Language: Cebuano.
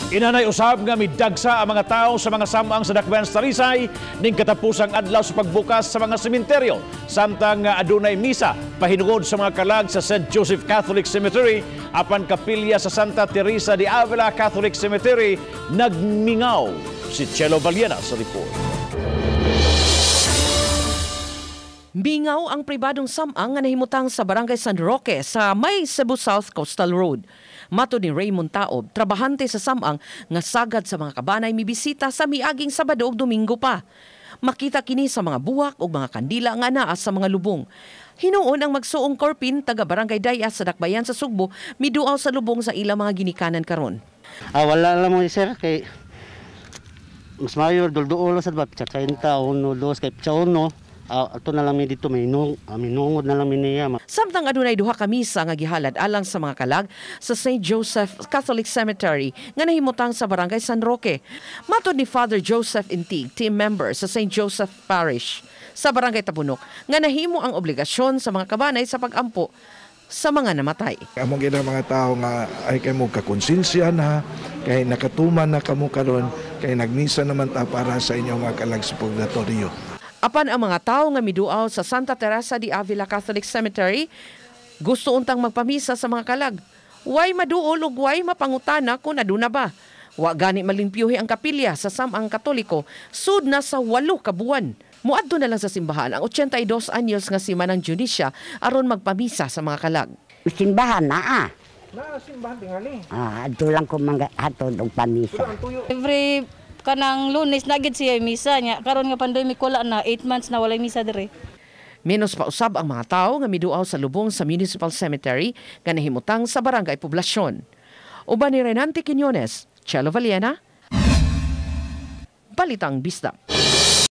Inanay usab nga midagsa ang mga tao sa mga samang sa Dakbayan sa Talisay ning katapusang adlaw sa pagbukas sa mga sementeryo. Samtang adunay misa pahinungod sa mga kalag sa St. Joseph Catholic Cemetery apan kapilya sa Santa Teresa de Avila Catholic Cemetery nagmingaw. Si Chelo Valiena sa report. Mingaw ang pribadong samang nga nahimutang sa Barangay San Roque sa may Cebu South Coastal Road. Matod ni Raymond Taob, trabahante sa samang nga sagad sa mga kabanay mibisita sa miaging Sabado ug Domingo pa. Makita kini sa mga buwak ug mga kandila nga naa sa mga lubong. Hinuon ang magsuong Corpin taga Barangay Daya sa Dakbayan sa Sugbo miduaw sa lubong sa ilang mga ginikanan karon. Wala lang mo, sir, kay mas mayor dulduol sa ba 30 1 2 kay 1. Ato na lang mi dito may minungod na lang mi niya. Samtang adunay duha ka misa nga gihalad alang sa mga kalag sa St. Joseph Catholic Cemetery nga nahimutang sa Barangay San Roque. Matod ni Father Joseph Intig, team member sa St. Joseph Parish sa Barangay Tabunok, nga nahimo ang obligasyon sa mga kabanay sa pagampo sa mga namatay. Among gina mga tao nga ay kay mo kakonsensya na, kay nakatuman na kamo karon, kay nagmisa naman ta para sa inyong mga kalag sa purgatorio. Apan ang mga tao nga miduaw sa Santa Teresa de Avila Catholic Cemetery gusto untang magpamisa sa mga kalag. Way maduol ug way mapangutana kung aduna ba. Wa gani malimpyuhi ang kapilya sa Samang Katoliko sud na sa 8 ka buwan. Muadto na lang sa simbahan ang 82 anyos nga si Manang Dionisia aron magpamisa sa mga kalag. Simbahan naa. Naa simbahan tingali. Adto lang ko mga hatod og pamisa. Every kanang Lunes na gid siya misa niya. Karon nga pandemic wala na 8 months na walay misa dire. Menos pausab ang mga tao nga miduaw sa lubong sa Municipal Cemetery nga nahimutang sa Barangay Poblacion. Uban ni Renante Quiñones, Chelo Valiena, Balitang Bisdak.